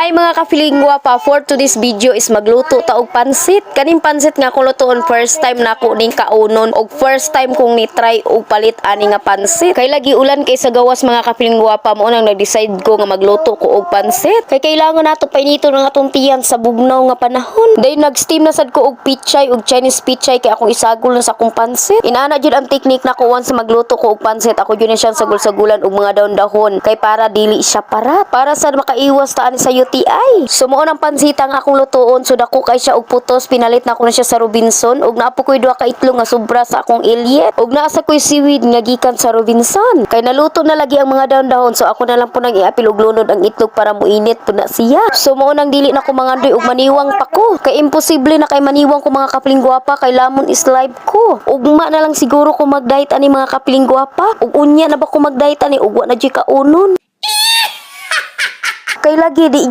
Hi, mga ka-feeling gwapa, for today's video is magluto ta og pansit. Kaning pansit nga akong lutoon, first time nako ning kaunon og first time kong ni try og palit ani nga pansit. Kay lagi ulan kay sa gawas, mga ka-feeling gwapa, mao nang nag-decide ko nga magluto ko og pansit. Kay kailangan nato painiton ang atong tiyan sa bugnaw nga panahon. Dayon nag-steam na sad ko og pichay og Chinese pichay kay akong isagol na sa akong pansit. Inana jud ang technique nako once magluto ko og pansit, ako jud na siyang sagol-sagulan og mga dahon-dahon kay para dili siya parat. Para sa makaiwas ta ani sa UTI. So mao nang pansita nga akong lutoon, so dako kay siya og putos, pinalit na ko na siya sa Robinson ug naa po koy duha ka itlog nga sobra sa akong ilyet. Ug naa sa koy seaweed nga gikan sa Robinson. Kay naluto na lagi ang mga dahon-dahon, so ako na lang po nang iapil og lunod ang itlog para muinit po na siya. So mao nang dili na ko mangandoy og maniwang pa ko. Kay imposible na kay maniwang ko, mga ka-feeling gwapa, kay lamon is life ko. Ugma na lang siguro ko mag-diet ani, mga ka-feeling gwapa. Ug unya na ba ko mag-diet ani ug wa na jud kaunon. Kay lagi di jud